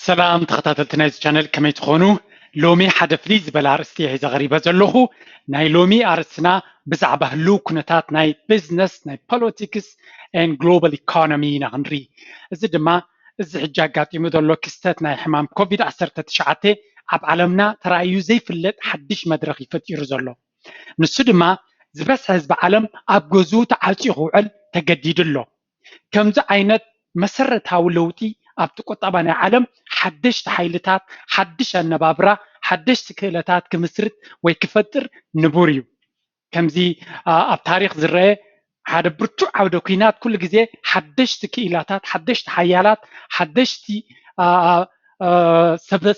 ሰላም ተኸታተልቲ ናይዚ ቻነል፣ ከመይ ትኾኑ? ሎሚ ሓደ ፍልይ ዝበለ ኣርእስቲ እየ ሒዘ ቀሪበ ዘለኹ። ናይ ሎሚ ኣርእስትና ብዛዕባ ህልው ኩነታት ናይ ቢዝነስ፣ ናይ ፖለቲክስ and ግሎባል ኢኮኖሚ ኢና ክንርኢ። እዚ ድማ እዚ ሕጂ ኣጋጢሙ ዘሎ ክስተት ናይ ሕማም ኮቪድ ዓሰርተ ትሽዓተ ኣብ ዓለምና ተራእዩ ዘይፍለጥ ሓድሽ መድረኽ እዩ ፈጢሩ ዘሎ። ንሱ ድማ ዝበዝሐ ህዝቢ ዓለም ኣብ ገዝኡ ተዓፅዩ ክውዕል ተገዲዱ ኣሎ። ከምዚ ዓይነት መሰረታዊ ለውጢ ኣብቲ ቁጠባ ናይ ዓለም ሓደሽቲ ሓይልታት፣ ሓድሽ ኣነባብራ፣ ሓደሽቲ ክእለታት ክምስርት ወይ ክፈጥር ንቡር እዩ። ከምዚ ኣብ ታሪኽ ዝረአ ሓደ ብርቱዕ ዓውደ ኲናት ኩሉ ግዜ ሓደሽቲ ክኢላታት፣ ሓደሽቲ ሓያላት፣ ሓደሽቲ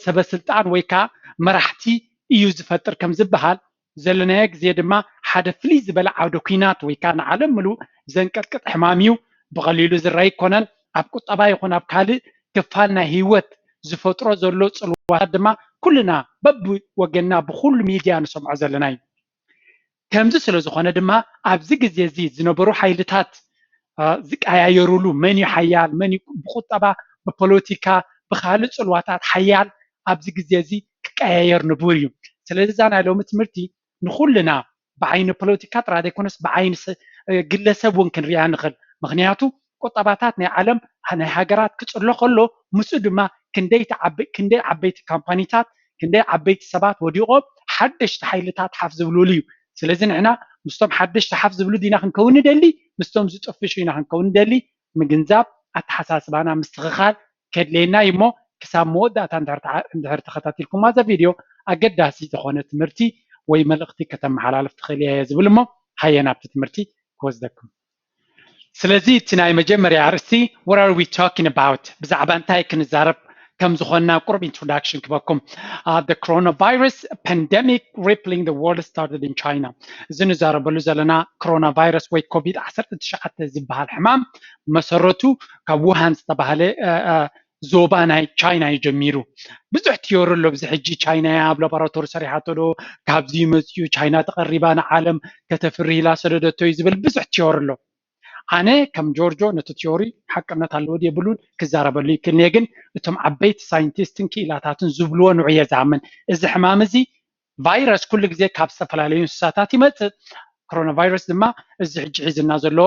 ሰበ ስልጣን ወይ ከዓ መራሕቲ እዩ ዝፈጥር ከም ዝበሃል፣ ዘለናዮ ግዜ ድማ ሓደ ፍልይ ዝበለ ዓውደ ኲናት ወይ ከዓ ንዓለም ምሉእ ዘንቀጥቅጥ ሕማም እዩ። ብቐሊሉ ዝረአ ኣይኮነን። ኣብ ቁጠባ ይኹን ኣብ ካልእ ክፋል ናይ ህይወት ዝፈጥሮ ዘሎ ፅልዋታት ድማ ኩልና በብወገንና ብኩሉ ሚድያ ንሰምዖ ዘለና እዩ። ከምዚ ስለ ዝኾነ ድማ ኣብዚ ግዜ እዚ ዝነበሩ ሓይልታት ዝቀያየሩሉ፣ መን እዩ ሓያል፣ መን እዩ ብቁጠባ፣ ብፖለቲካ፣ ብካልእ ፅልዋታት ሓያል ኣብዚ ግዜ እዚ ክቀያየር ንቡር እዩ። ስለዚ እዛ ናይ ሎሚ ትምህርቲ ንኩልና ብዓይኒ ፖለቲካ ጥራይ ዘይኮነስ ብዓይኒ ግለሰብ እውን ክንሪኣ ንኽእል። ምክንያቱ ቁጠባታት ናይ ዓለም ናይ ሃገራት ክፅሎ ከሎ ምስኡ ድማ ክንደይ ዓበይቲ ካምፓኒታት ክንደይ ዓበይቲ ሰባት ወዲቖም ሓደሽቲ ሓይልታት ሓፍ ዝብሉሉ እዩ። ስለዚ ንሕና ምስቶም ሓደሽቲ ሓፍ ዝብሉ ዲና ክንከውን ንደሊ፣ ምስቶም ዝጥፍሹ ኢና ክንከውን ንደሊ? ምግንዛብ፣ ኣተሓሳስባና ምስትኽኻል ከድልየና እዩ። እሞ ክሳብ መወዳእታ እንድሕር ተኸታቲልኩማ እዛ ቪድዮ ኣገዳሲ ዝኾነ ትምህርቲ ወይ መልእኽቲ ከተመሓላልፍ ትኽእል እየ ዝብል። እሞ ሃየ ናብቲ ትምህርቲ ክወስደኩም። ስለዚ እቲ ናይ መጀመርያ ኣርእስቲ what are we talking about፣ ብዛዕባ እንታይ ክንዛረብ ከም ዝኾንና ቁሩብ ኢንትሮዳክሽን ክበኩም። The coronavirus pandemic rippling the world started in China። እዚ ንዛረበሉ ዘለና ኮሮና ቫይረስ ወይ ኮቪድ ዓሰርተ ትሽዓተ ዝበሃል ሕማም መሰረቱ ካብ ውሃን ዝተባህለ ዞባ ናይ ቻይና እዩ ጀሚሩ። ብዙሕ ቲዮሪ ኣሎ። ብዚ ሕጂ ቻይና እያ ኣብ ላቦራቶሪ ሰሪሓቶ ዶ፣ ካብዚ መፅኡ፣ ቻይና ተቐሪባ ንዓለም ከተፍርህ ኢላ ሰደደቶ እዩ ዝብል ብዙሕ ቲዮሪ ኣሎ። ኣነ ከም ጆርጆ ነቲ ቲዮሪ ሓቅነት ኣለዎ የብሉን ክዛረበሉ ይክእል እየ። ግን እቶም ዓበይቲ ሳይንቲስትን ክኢላታትን ዝብልዎ ንዑ እየ ዝኣምን። እዚ ሕማም እዚ ቫይረስ ኩሉ ግዜ ካብ ዝተፈላለዩ እንስሳታት ይመፅእ። ኮሮና ቫይረስ ድማ እዚ ሕጂ ሒዝና ዘሎ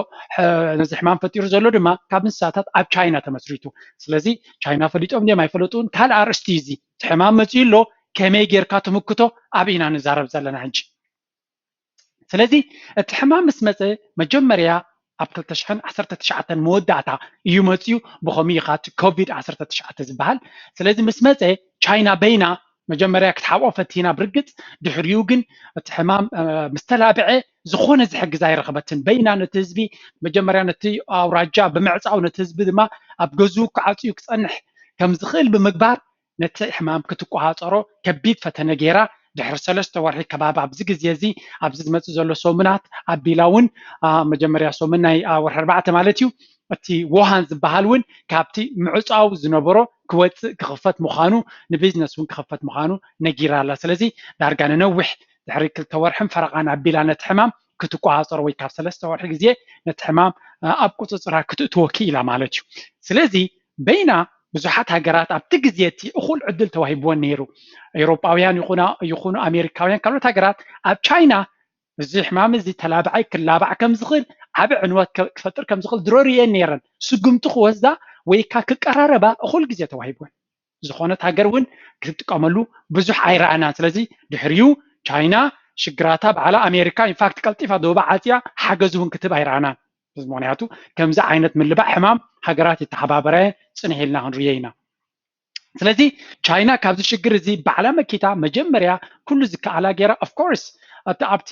ነዚ ሕማም ፈጢሩ ዘሎ ድማ ካብ እንስሳታት ኣብ ቻይና ተመስሪቱ። ስለዚ ቻይና ፈሊጦም ድዮም ኣይፈለጡን ካልእ ኣርእስቲ እዩ። እዚ እቲ ሕማም መፂኡ ኣሎ፣ ከመይ ጌርካ ትምክቶ ኣብ ኢና ንዛረብ ዘለና ሕጂ። ስለዚ እቲ ሕማም ምስ መፀ መጀመርያ ኣብ ክልተ ሽሕን ዓሰርተ ትሽዓተን መወዳእታ እዩ መፅዩ። ብኸምኡ እዩ ከዓ እቲ ኮቪድ ዓሰርተ ትሽዓተ ዝበሃል። ስለዚ ምስ መፀ ቻይና በይና መጀመርያ ክትሓብኦ ፈቲና ብርግፅ፣ ድሕሪኡ ግን እቲ ሕማም ምስ ተላብዐ ዝኾነ ዝሕግዝ ኣይረኸበትን። በይና ነቲ ህዝቢ መጀመርያ ነቲ ኣውራጃ ብምዕፃው ነቲ ህዝቢ ድማ ኣብ ገዝኡ ክዓፅዩ ክፀንሕ ከም ዝኽእል ብምግባር ነቲ ሕማም ክትቆሃፀሮ ከቢድ ፈተነ ገይራ ድሕሪ ሰለስተ ወርሒ ከባቢ ኣብዚ ግዜ እዚ ኣብዚ ዝመፅእ ዘሎ ሰሙናት ኣቢላ እውን መጀመርያ ሰሙን ናይ ወርሒ ኣርባዕተ ማለት እዩ እቲ ዎሃን ዝበሃል እውን ካብቲ ምዕፃው ዝነበሮ ክወፅእ ክኽፈት ምዃኑ ንቢዝነስ እውን ክኽፈት ምዃኑ ነጊራ ኣላ። ስለዚ ዳርጋ ንነዊሕ ድሕሪ ክልተ ወርሕን ፈረቓን ኣቢላ ነቲ ሕማም ክትቆሃፀሮ ወይ ካብ ሰለስተ ወርሒ ግዜ ነቲ ሕማም ኣብ ቁፅፅራ ክትእትዎ ክኢላ ማለት እዩ። ስለዚ በይና ብዙሓት ሃገራት ኣብቲ ግዜ እቲ እኹል ዕድል ተዋሂብወን ነይሩ። ኤውሮጳውያን ይኹኑ ኣሜሪካውያን ካልኦት ሃገራት ኣብ ቻይና እዚ ሕማም እዚ ተላብዓይ ክላባዕ ከም ዝኽእል ዓቢ ዕንወት ክፈጥር ከም ዝኽእል ድሮ ርእየን ነይረን። ስጉምቲ ክወስዳ ወይ ካ ክቀራረባ እኹል ግዜ ተዋሂብወን። ዝኾነት ሃገር እውን ክትጥቀመሉ ብዙሕ ኣይረኣናን። ስለዚ ድሕሪኡ ቻይና ሽግራታ ባዕላ ኣሜሪካ ኢንፋክት ቀልጢፋ ዶባ ዓፅያ ሓገዝ እውን ክትብ ኣይረኣናን። ምክንያቱ ከምዚ ዓይነት ምልባዕ ሕማም ሃገራት ይተሓባበረ ፅንሕ ኢልና ክንርዮ ኢና። ስለዚ ቻይና ካብዚ ሽግር እዚ ባዕላ መኪታ መጀመርያ ኩሉ ዝከኣላ ገይራ ኦፍኮርስ ኣብቲ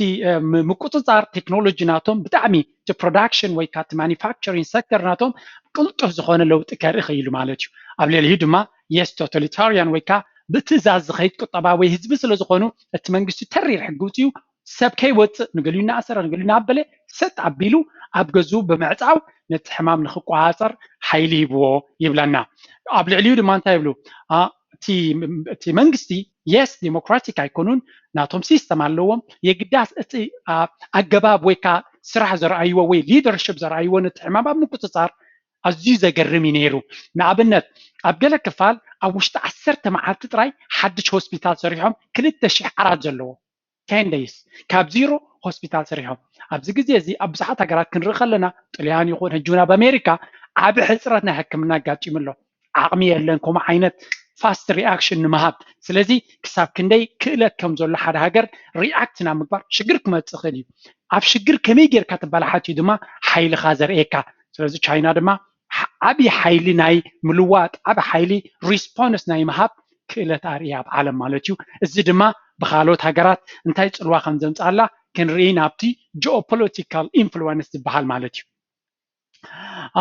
ምቁፅፃር ቴክኖሎጂ ናቶም ብጣዕሚ እቲ ፕሮዳክሽን ወይ ካቲ ማኒፋክቸሪንግ ሴክተር ናቶም ቅልጡፍ ዝኾነ ለውጢ ከርኢ ክኢሉ ማለት እዩ። ኣብ ልዕሊኡ ድማ የስ ቶታሊታሪያን ወይ ከዓ ብትእዛዝ ዝኸይድ ቁጠባ ወይ ህዝቢ ስለ ዝኾኑ እቲ መንግስቲ ተሪር ሕጊ ውፅኡ ሰብ ከይወፅእ ንገሊኡ እናኣሰረ ንገሊኡ እናኣበለ ሰጥ ኣቢሉ ኣብ ገዝኡ ብምዕፃው ነቲ ሕማም ንክቆፃፀር ሓይሊ ሂብዎ ይብለና። ኣብ ልዕሊኡ ድማ እንታይ ይብሉ? እቲ መንግስቲ የስ ዴሞክራቲክ ኣይኮኑን፣ ናቶም ሲስተም ኣለዎም። የግዳስ እቲ ኣገባብ ወይ ከዓ ስራሕ ዘርኣይዎ ወይ ሊደርሽፕ ዘርኣይዎ ነቲ ሕማም ኣብ ምቁፅፃር ኣዝዩ ዘገርም እዩ ነይሩ። ንኣብነት ኣብ ገለ ክፋል ኣብ ውሽጢ ዓሰርተ መዓልቲ ጥራይ ሓድሽ ሆስፒታል ሰሪሖም ክልተ ሽሕ ዓራት ዘለዎ ten days ካብ ዚሮ ሆስፒታል ሰሪሖም። ኣብዚ ግዜ እዚ ኣብ ብዙሓት ሃገራት ክንርኢ ከለና ጥልያን ይኹን ሕጂ እውን ኣብ ኣሜሪካ ዓቢ ሕፅረት ናይ ሕክምና ኣጋጢሙ ኣሎ። ዓቕሚ የለን ከምኡ ዓይነት fast reaction ንምሃብ። ስለዚ ክሳብ ክንደይ ክእለት ከም ዘሎ ሓደ ሃገር react ናብ ምግባር ሽግር ክመፅእ ይኽእል እዩ። ኣብ ሽግር ከመይ ጌርካ ትበላሓት እዩ ድማ ሓይልኻ ዘርእየካ። ስለዚ ቻይና ድማ ዓቢ ሓይሊ ናይ ምልዋጥ ዓቢ ሓይሊ response ናይ ምሃብ ክእለት ኣርእያ ኣብ ዓለም ማለት እዩ። እዚ ድማ ብካልኦት ሃገራት እንታይ ፅልዋ ከም ዘምፅኣላ ክንርኢ ናብቲ geopolitical influence ዝበሃል ማለት እዩ።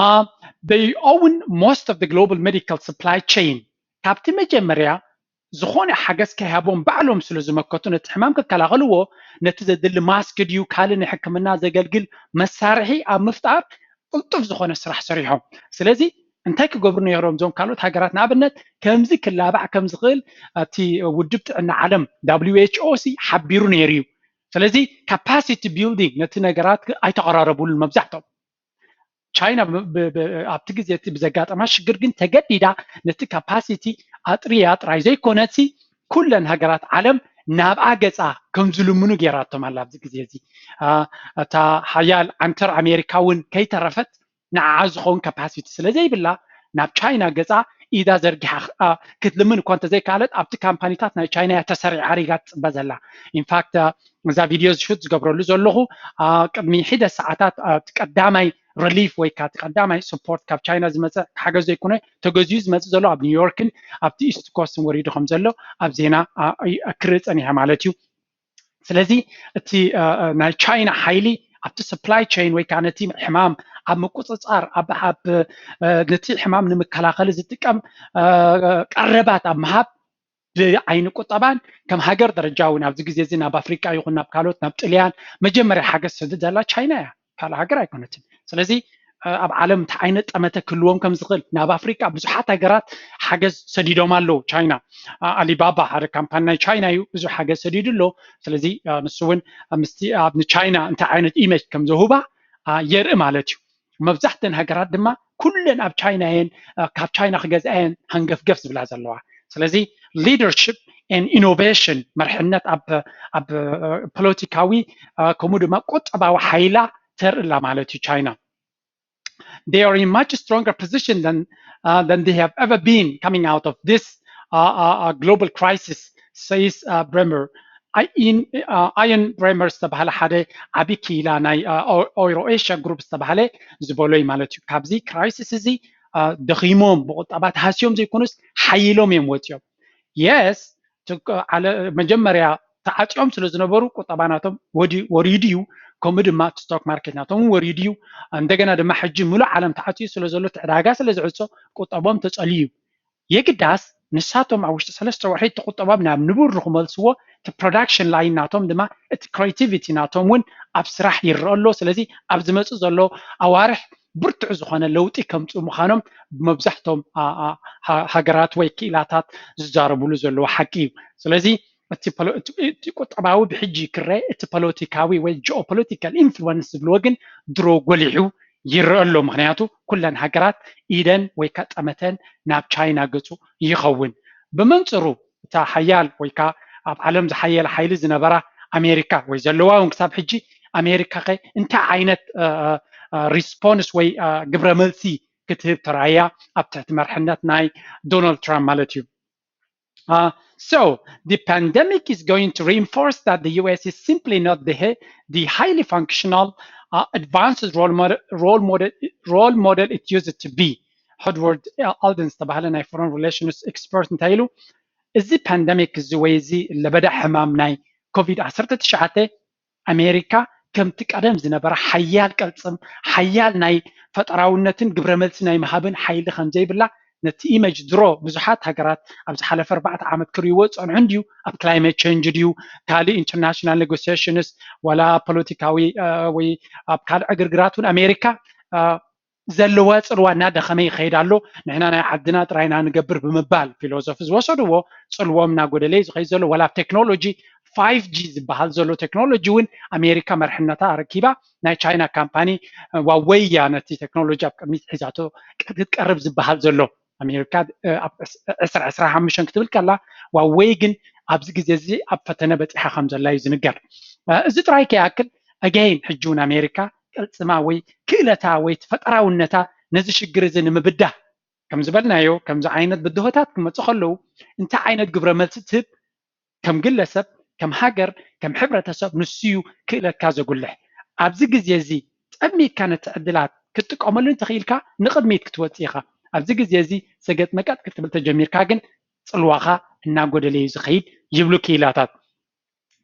Uh, they own most of the global medical supply chain። ካብቲ መጀመርያ ዝኾነ ሓገዝ ከይሃቦም ባዕሎም ስለ ዝመከቱ ነቲ ሕማም ክከላኸልዎ ነቲ ዘድሊ ማስክ ድዩ ካልእ ንሕክምና ዘገልግል መሳርሒ ኣብ ምፍጣር ቅልጡፍ ዝኾነ ስራሕ ሰሪሖም። ስለዚ እንታይ ክገብሩ ነይሮም እዞም ካልኦት ሃገራት? ንኣብነት ከምዚ ክላባዕ ከም ዝኽእል እቲ ውድብ ጥዕና ዓለም W H O ሲ ሓቢሩ ነይሩ እዩ። ስለዚ capacity building ነቲ ነገራት ኣይተቐራረቡሉን መብዛሕቶም። ቻይና ኣብቲ ግዜ እቲ ብዘጋጠማ ሽግር ግን ተገዲዳ ነቲ capacity ኣጥርያ ጥራይ ዘይኮነሲ ኩለን ሃገራት ዓለም ናብኣ ገፃ ከም ዝልምኑ ገይራቶም ኣላ። ኣብዚ ግዜ እዚ እታ ሓያል ዓንተር ኣሜሪካ እውን ከይተረፈት ንዓ ዝኸውን capacity ስለ ዘይብላ ናብ ቻይና ገፃ ኢዳ ዘርጊሓ ክትልምን እኳ እንተዘይከኣለት ኣብቲ ካምፓኒታት ናይ ቻይና እያ ተሰሪዓ ሪጋ ትፅበ ዘላ። In fact እዛ ቪድዮ ዝሹት ዝገብረሉ ዘለኹ ቅድሚ ሒደ ሰዓታት ቀዳማይ relief ወይ ከዓ ቀዳማይ support ካብ ቻይና ዝመፀ ሓገዝ ዘይኮነ ተገዚኡ ዝመፅእ ዘሎ ኣብ ኒውዮርክን ኣብቲ ኢስት ኮስትን ወሪዱ ከም ዘሎ ኣብ ዜና ክርኢ ፀኒሐ ማለት እዩ። ስለዚ እቲ ናይ ቻይና ሓይሊ ኣብቲ supply chain ወይ ከዓ ነቲ ሕማም ኣብ ምቁፅፃር ነቲ ሕማም ንምከላኸሊ ዝጥቀም ቀረባት ኣብ ምሃብ ብዓይኒ ቁጠባን ከም ሃገር ደረጃ እውን ኣብዚ ግዜ እዚ ናብ ኣፍሪቃ ይኹን ናብ ካልኦት ናብ ጥልያን መጀመርያ ሓገዝ ሰድድ ዘላ ቻይና እያ፣ ካልእ ሃገር ኣይኮነትን። ስለዚ ኣብ ዓለም እንታይ ዓይነት ጠመተ ክህልዎም ከም ዝኽእል ናብ ኣፍሪቃ ብዙሓት ሃገራት ሓገዝ ሰዲዶም ኣለዉ። ቻይና ኣሊባባ ሓደ ካምፓኒ ናይ ቻይና እዩ፣ ብዙሕ ሓገዝ ሰዲዱ ኣሎ። ስለዚ ንሱ እውን ምስቲ ኣብ ንቻይና እንታይ ዓይነት ኢሜጅ ከም ዘሁባ የርኢ ማለት እዩ። መብዛሕተን ሃገራት ድማ ኩለን ኣብ ቻይና እየን ካብ ቻይና ክገዝኣየን ሃንገፍገፍ ዝብላ ዘለዋ። ስለዚ leadership and innovation መርሕነት ኣብ ፖለቲካዊ ከምኡ ድማ ቁጠባዊ ሓይላ ተርእላ ማለት እዩ ቻይና። They are in much stronger position than, uh, than they have ever been coming out of this uh, uh, global crisis, says uh, Bremer. Ian Bremer ዝተባሃለ ሓደ ዓቢ ክኢላ ናይ ኦይሮ ኤሽያ ግሩፕ ዝተባሃለ ዝበሎ እዩ ማለት እዩ። ካብዚ ክራይሲስ እዚ ደኺሞም ብቁጠባ ተሃስዮም ዘይኮኑስ ሓይሎም እዮም ወፂኦም። የስ መጀመርያ ተዓፅዮም ስለ ዝነበሩ ቁጠባ ናቶም ወሪዱ እዩ። ከምኡ ድማ ስቶክ ማርኬት ናቶም ወሪዱ እዩ። እንደገና ድማ ሕጂ ሙሉእ ዓለም ተዓፅዩ ስለ ዘሎ እቲ ዕዳጋ ስለ ዝዕፆ ቁጠቦም ተፀልዩ እዩ። የግዳስ ንሳቶም ኣብ ውሽጢ ሰለስተ ወርሒ እቲ ቁጠቦም ናብ ንቡር ንክመልስዎ እቲ production line ናቶም ድማ እቲ creativity ናቶም እውን ኣብ ስራሕ ይረአ ኣሎ። ስለዚ ኣብ ዝመፅእ ዘሎ ኣዋርሕ ብርቱዕ ዝኾነ ለውጢ ከምፅኡ ምዃኖም ብመብዛሕቶም ሃገራት ወይ ክኢላታት ዝዛረብሉ ዘለዉ ሓቂ እዩ። ስለዚ እቲ ቁጠባዊ ብሕጂ ክረአ እቲ ፖለቲካዊ ወይ geopolitical influence ዝብልዎ ግን ድሮ ጎሊሑ ይረአ ኣሎ። ምክንያቱ ኩለን ሃገራት ኢደን ወይ ከዓ ጠመተን ናብ ቻይና ገፁ ይኸውን። ብመንፅሩ እታ ሓያል ወይ ከዓ ኣብ ዓለም ዝሓየለ ሓይሊ ዝነበራ ኣሜሪካ ወይ ዘለዋ እውን ክሳብ ሕጂ ኣሜሪካ ከ እንታይ ዓይነት response ወይ ግብረ መልሲ ክትህብ ተራእያ ኣብ ትሕቲ መርሕነት ናይ ዶናልድ ትራምፕ ማለት እዩ። Uh, so the pandemic is going to reinforce that the U S is simply not the, the highly functional, uh, advanced role model, role model, role model it used to be. Edward Alden ዝተባሃለ ናይ foreign relations expert እንታይ ኢሉ፣ እዚ ፓንደሚክ እዚ ወይ እዚ ለበዳ ሕማም ናይ ኮቪድ ዓሰርተ ትሽዓተ ኣሜሪካ ከምቲ ቀደም ዝነበረ ሓያል ቅልፅም ሓያል ናይ ፈጠራውነትን ግብረ መልሲ ናይ ምሃብን ሓይሊ ከም ዘይብላ ነቲ ኢመጅ ድሮ ብዙሓት ሃገራት ኣብ ዝሓለፈ ኣርባዕተ ዓመት ክርእይዎ ዝፀንሑ እንድዩ ኣብ climate change ድዩ ካልእ international negotiations ዋላ ፖለቲካዊ ወይ ኣብ ካልእ ዕግርግራት እውን ኣሜሪካ ዘለዋ ፅልዋ እናደኸመ ይኸይድ ኣሎ። ንሕና ናይ ዓድና ጥራይና ንገብር ብምባል ፊሎሶፊ ዝወሰድዎ ፅልዎም እናጎደለ እዩ ዝኸይድ ዘሎ። ዋላ ኣብ ቴክኖሎጂ ፋይቭ ጂ ዝበሃል ዘሎ ቴክኖሎጂ እውን ኣሜሪካ መርሕነታ ኣረኪባ ናይ ቻይና ካምፓኒ ዋወይ እያ ነቲ ቴክኖሎጂ ኣብ ቅድሚት ሒዛቶ ክትቀርብ ዝበሃል ዘሎ። ኣሜሪካ ኣብ ዕስራ ዕስራ ሓሙሽተ ክትብል ከላ ዋወይ ግን ኣብዚ ግዜ እዚ ኣብ ፈተነ በፂሓ ከም ዘላ እዩ ዝንገር። እዚ ጥራይ ከይኣክል ኣገይን ሕጂ እውን ኣሜሪካ ቅልፅማ ወይ ክእለታ ወይ ፈጠራውነታ ነዚ ሽግር እዚ ንምብዳህ ከም ዝበልናዮ ከምዚ ዓይነት ብድሆታት ክመፁ ከለዉ እንታይ ዓይነት ግብረ መልሲ ትህብ ከም ግለሰብ ከም ሃገር ከም ሕብረተሰብ ንሱ እዩ ክእለትካ ዘጉልሕ። ኣብዚ ግዜ እዚ ጠሚትካ ነቲ ዕድላት ክትጥቀመሉ እንተኽኢልካ ንቕድሚት ክትወፅእ ኢኻ። ኣብዚ ግዜ እዚ ሰገጥ መቀጥ ክትብል ተጀሚርካ ግን ፅልዋኻ እናጎደለ እዩ ዝኸይድ ይብሉ ክኢላታት።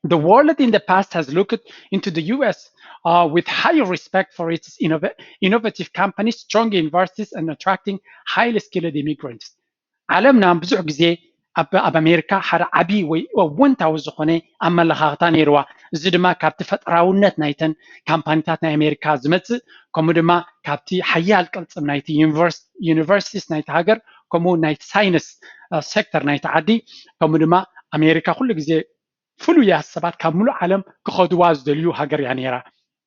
The world in the past has looked into the U S uh, with high respect for its innov- innovative companies, strong universities, and attracting highly skilled immigrants. ዓለምና ብዙሕ ግዜ ኣብ ኣብ ኣሜሪካ ሓደ ዓብዪ ወይ እወንታዊ ዝኾነ ኣመለኻኽታ ነይርዋ። እዚ ድማ ካብቲ ፈጠራውነት ናይተን ካምፓኒታት ናይ ኣሜሪካ ዝመፅእ ከምኡ ድማ ካብቲ ሓያል ቅልፅም ናይቲ ዩኒቨርሲቲስ ናይቲ ሃገር ከምኡ ናይቲ ሳይንስ ሴክተር ናይቲ ዓዲ ከምኡ ድማ ኣሜሪካ ኩሉ ግዜ ፍሉያት ሰባት ካብ ሙሉእ ዓለም ክኸድዋ ዝደልዩ ሃገር እያ ነይራ።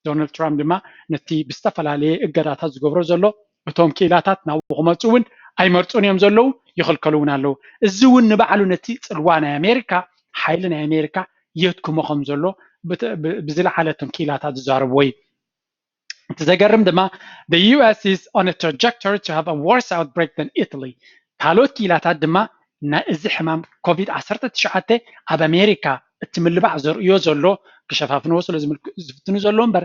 ዶናልድ ትራምፕ ድማ ነቲ ብዝተፈላለየ እገዳታት ዝገብሮ ዘሎ እቶም ክኢላታት ናብኡ ክመፁ እውን ኣይመርፁን እዮም ዘለዉ፣ ይኽልከሉ እውን ኣለዉ። እዚ እውን ንባዕሉ ነቲ ፅልዋ ናይ ኣሜሪካ ሓይሊ ናይ ኣሜሪካ የትክሞ ከም ዘሎ ብዝለዓለ እቶም ክኢላታት ዝዛረብዎ እዩ። እቲ ዘገርም ድማ the U S is on a trajectory to have a worse outbreak than Italy። ካልኦት ክኢላታት ድማ ናይ እዚ ሕማም ኮቪድ ዓሰርተ ትሽዓተ ኣብ ኣሜሪካ እቲ ምልባዕ ዘርእዮ ዘሎ ክሸፋፍንዎ ስለ ዝፍትኑ ዘሎ እምበር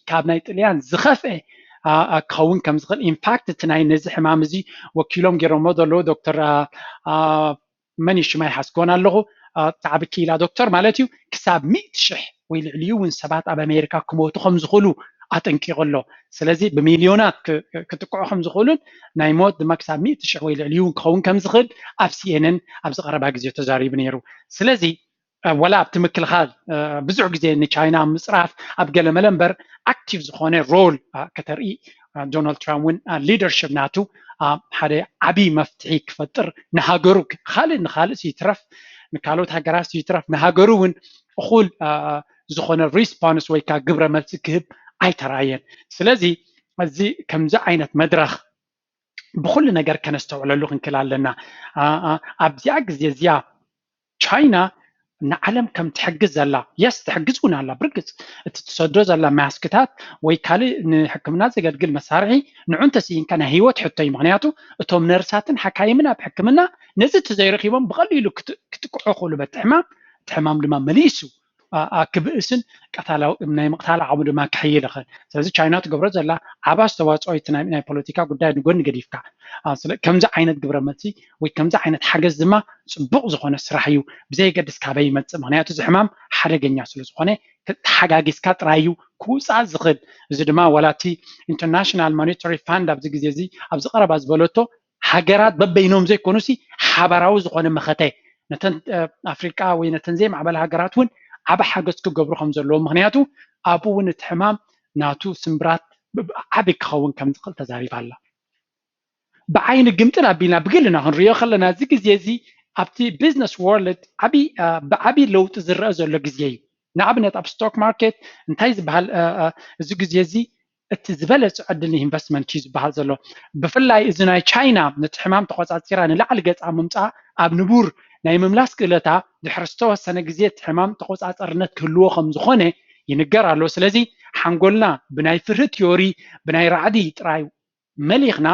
ካብ ናይ ጥልያን ዝኸፍአ ክኸውን ከም ዝኽእል ኢንፋክት እቲ ናይ ነዚ ሕማም እዚ ወኪሎም ገይሮሞ ዘለዉ ዶክተር መን እዩ ሽማይ ሓስኮን ኣለኹ ብዛዕባ ክኢላ ዶክተር ማለት እዩ ክሳብ ሚእቲ ሽሕ ወይ ልዕሊኡ እውን ሰባት ኣብ ኣሜሪካ ክሞቱ ከም ዝኽእሉ ኣጠንቂቑ ኣሎ። ስለዚ ብሚልዮናት ክጥቅዑ ከም ዝኽእሉን ናይ ሞት ድማ ክሳብ ሚእቲ ሽሕ ወይ ልዕሊኡ ክኸውን ከም ዝኽእል ኣብ ሲኤንን ኣብዚ ቀረባ ግዜ ተዛሪቡ ነይሩ። ስለዚ ወላ ኣብቲ ምክልኻል ብዙሕ ግዜ ንቻይና ምፅራፍ ኣብ ገለመለ እምበር ኣክቲቭ ዝኾነ ሮል ከተርኢ ዶናልድ ትራምፕ እውን ሊደርሽፕ ናቱ ሓደ ዓብዪ መፍትሒ ክፈጥር ንሃገሩ ካልእ ንካልእ ይትረፍ ንካልኦት ሃገራት ይትረፍ ንሃገሩ እውን እኹል ዝኾነ ሪስፖንስ ወይ ከዓ ግብረ መልሲ ክህብ ኣይተራየን። ስለዚ እዚ ከምዚ ዓይነት መድረኽ ብኩሉ ነገር ከነስተውዕለሉ ክንክእል ኣለና። ኣብዚኣ ግዜ እዚኣ ቻይና ንዓለም ከም ትሕግዝ ዘላ የስ ትሕግዝ እውን ኣላ ብርግፅ እቲ ትሰዶ ዘላ ማስክታት ወይ ካልእ ንሕክምና ዘገልግል መሳርሒ ንዑ እንተስኢንካ ናይ ህይወት ሕቶ እዩ ምክንያቱ እቶም ነርሳትን ሓካይምን ኣብ ሕክምና ነዚ ተዘይረኪቦም ብቀሊሉ ክትቅዑ ክእሉ በቲ ሕማም እቲ ሕማም ድማ መሊሱ ክብእስን ናይ ምቕታል ዓቕሙ ድማ ክሕይል ይኽእል። ስለዚ ቻይና ትገብሮ ዘላ ዓብ ኣስተዋፅኦ እቲ ናይ ፖለቲካ ጉዳይ ንጎኒ ገዲፍካ ከምዚ ዓይነት ግብረ መልሲ ወይ ከምዚ ዓይነት ሓገዝ ድማ ፅቡቕ ዝኾነ ስራሕ እዩ ብዘየገድስ ካበይ ይመፅእ ምክንያቱ እዚ ሕማም ሓደገኛ ስለ ዝኾነ ተሓጋጊዝካ ጥራይ እዩ ክውፃእ ዝኽእል። እዚ ድማ ዋላ እቲ ኢንተርናሽናል ሞኒተሪ ፋንድ ኣብዚ ግዜ እዚ ኣብዚ ቀረባ ዝበለቶ ሃገራት በበይኖም ዘይኮኑሲ ሓበራዊ ዝኾነ መኸተ ነተን ኣፍሪቃ ወይ ነተን ዘይማዕበላ ሃገራት እውን ዓብ ሓገዝ ክገብሩ ከም ዘለዎ ምክንያቱ ኣብኡ እውን እቲ ሕማም ናቱ ስምብራት ዓብ ክኸውን ከም ዝኽእል ተዛሪባ ኣላ። ብዓይኒ ግምጥል ኣቢልና ብግልና ክንሪኦ ከለና እዚ ግዜ እዚ ኣብቲ ቢዝነስ ወርልድ ብዓብዪ ለውጢ ዝረአ ዘሎ ግዜ እዩ። ንኣብነት ኣብ ስቶክ ማርኬት እንታይ ዝበሃል እዚ ግዜ እዚ እቲ ዝበለፀ ዕድል ንኢንቨስትመንት እዩ ዝበሃል ዘሎ። ብፍላይ እዚ ናይ ቻይና ነቲ ሕማም ተቆፃፂራ ንላዕሊ ገፃ ምምፃእ ኣብ ንቡር ናይ ምምላስ ክእለታ ድሕሪ ዝተወሰነ ግዜ እቲ ሕማም ተቆፃፀርነት ክህልዎ ከም ዝኾነ ይንገር ኣሎ። ስለዚ ሓንጎልና ብናይ ፍርሂ ቲዮሪ ብናይ ራዕዲ ጥራይ መሊኽና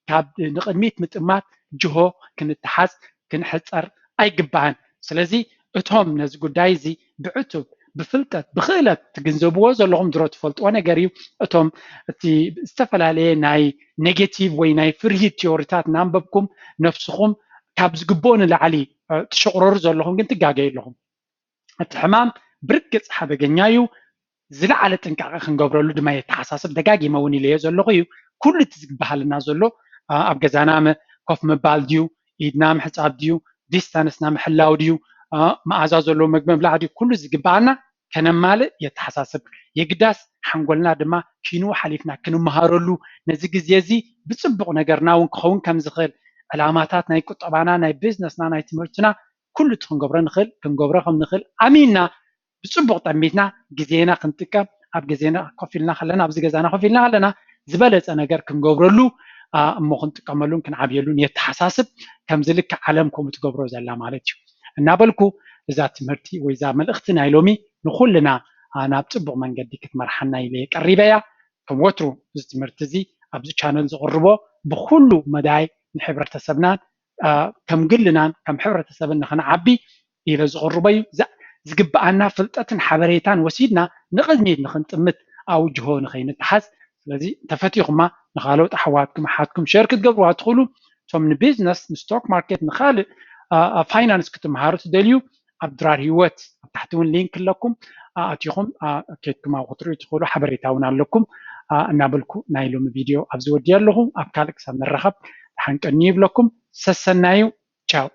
ካብ ንቕድሚት ምጥማት ጅሆ ክንተሓዝ ክንሕፀር ኣይግባእን። ስለዚ እቶም ነዚ ጉዳይ እዚ ብዕቱብ ብፍልጠት ብክእለት ትግንዘብዎ ዘለኹም ድሮ ትፈልጥዎ ነገር እዩ። እቶም እቲ ዝተፈላለየ ናይ ኔጌቲቭ ወይ ናይ ፍርሂት ቲዮሪታት እናንበብኩም ነፍስኹም ካብ ዝግብኦ ንላዕሊ ትሽቕረሩ ዘለኹም ግን ትጋገዩ ኣለኹም። እቲ ሕማም ብርግፅ ሓደገኛ እዩ። ዝለዓለ ጥንቃቐ ክንገብረሉ ድማ የተሓሳስብ ደጋጊመ እውን ኢለዮ ዘለኹ እዩ። ኩሉ እቲ ዝበሃልና ዘሎ ኣብ ገዛና ኮፍ ምባል ድዩ፣ ኢድና ምሕፃብ ድዩ፣ ዲስታንስና ምሕላው ድዩ፣ መኣዛ ዘለዎ መግቢ ምብላዕ ድዩ፣ ኩሉ ዝግበኣና ከነማልእ የተሓሳስብ። የግዳስ ሓንጎልና ድማ ኪንኡ ሓሊፍና ክንመሃረሉ ነዚ ግዜ እዚ ብፅቡቕ ነገርና እውን ክኸውን ከም ዝኽእል ዕላማታት ናይ ቁጠባና፣ ናይ ቢዝነስና፣ ናይ ትምህርትና ኩሉ እቲ ክንገብሮ ንኽእል ክንገብሮ ከም ንኽእል ኣሚንና ብፅቡቕ ጠሚትና ግዜና ክንጥቀም ኣብ ግዜና ኮፍ ኢልና ከለና ኣብዚ ገዛና ኮፍ ኢልና ከለና ዝበለፀ ነገር ክንገብረሉ እሞ ክንጥቀመሉን ክንዓብየሉን የተሓሳስብ። ከምዚ ልክዕ ዓለም ከምኡ ትገብሮ ዘላ ማለት እዩ እናበልኩ፣ እዛ ትምህርቲ ወይ እዛ መልእኽቲ ናይ ሎሚ ንኩልና ናብ ፅቡቕ መንገዲ ክትመርሓና ኢለ ቀሪበያ። ከም ወትሩ እዚ ትምህርቲ እዚ ኣብዚ ቻነል ዝቕርቦ ብኩሉ መዳይ ንሕብረተሰብናን ከም ግልናን ከም ሕብረተሰብን ንክንዓቢ ኢለ ዝቕርቦ እዩ። ዝግብኣና ፍልጠትን ሓበሬታን ወሲድና ንቕድሚት ንክንጥምት ኣውጅሆ ንኸይንተሓዝ። ስለዚ እንተፈቲኹማ ንካልኦት ኣሕዋትኩም ኣሓትኩም ሸር ክትገብርዋ ትኽእሉ። እቶም ንቢዝነስ ንስቶክ ማርኬት ንካልእ ፋይናንስ ክትምሃሩ ትደልዩ ኣብ ድራር ህይወት ኣብ ታሕቲ እውን ሊንክ ኣለኩም። ኣቲኹም ኬድኩም ኣብ ክትሪኡ ትኽእሉ ሓበሬታ እውን ኣለኩም እናበልኩ ናይ ሎሚ ቪድዮ ኣብዚ ወዲእ ኣለኹ። ኣብ ካልእ ክሳብ ንራኸብ ደሓን ቀንዩ ይብለኩም። ሰሰናዩ። ቻው።